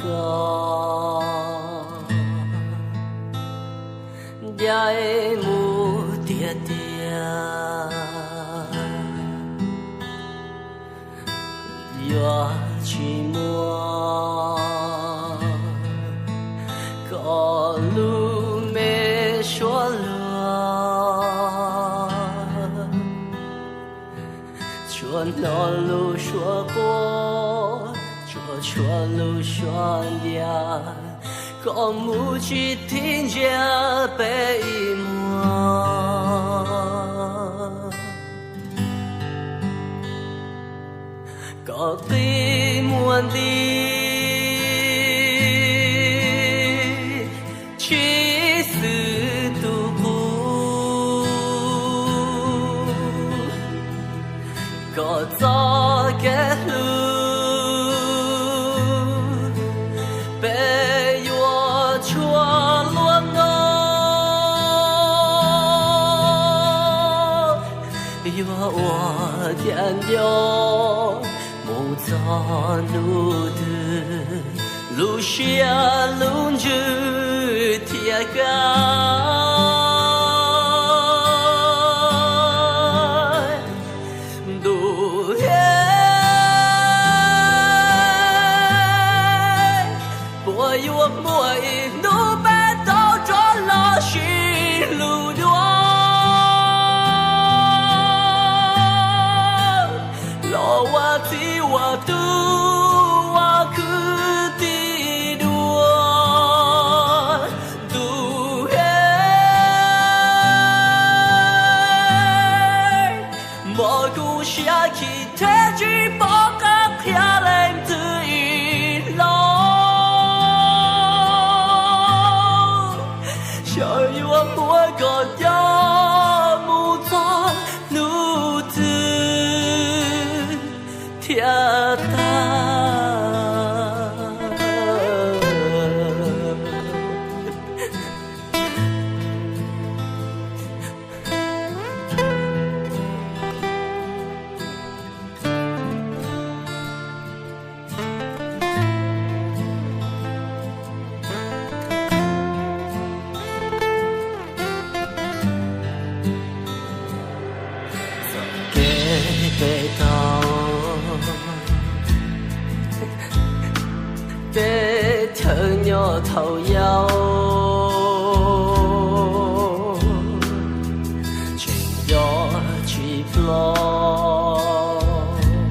koj ncaim mus tiag tiag, yuav tsis muaj koj lub me suab luag. Tsuas hnov lub suab quaj, tsuas tshua lub suab ntiag, koj mus tsis thib ntsia peb ib muag. Koj qi muag nti tsis xwm tus qub, koj txoj kev hlub peb yuav tshuaj luag noj. Yuav ua cas nco mus txog hnub twg, lub siab lub ntsws thiaj kaj. Ntuj, puas yuav muaj ib hnub peb tau rov los sib hlub dua, los ua txiv ua tub ua kwv tij dua? Ntuj, mog kuv siab chim thiab tsis pom qab qhia leej twg ib los, xyov yuav muab koj coj mus txog hnub twg thiaj tag. Txoj kev peb tau, peb chaw nyob thaum yau, tseem nco tsis ploj.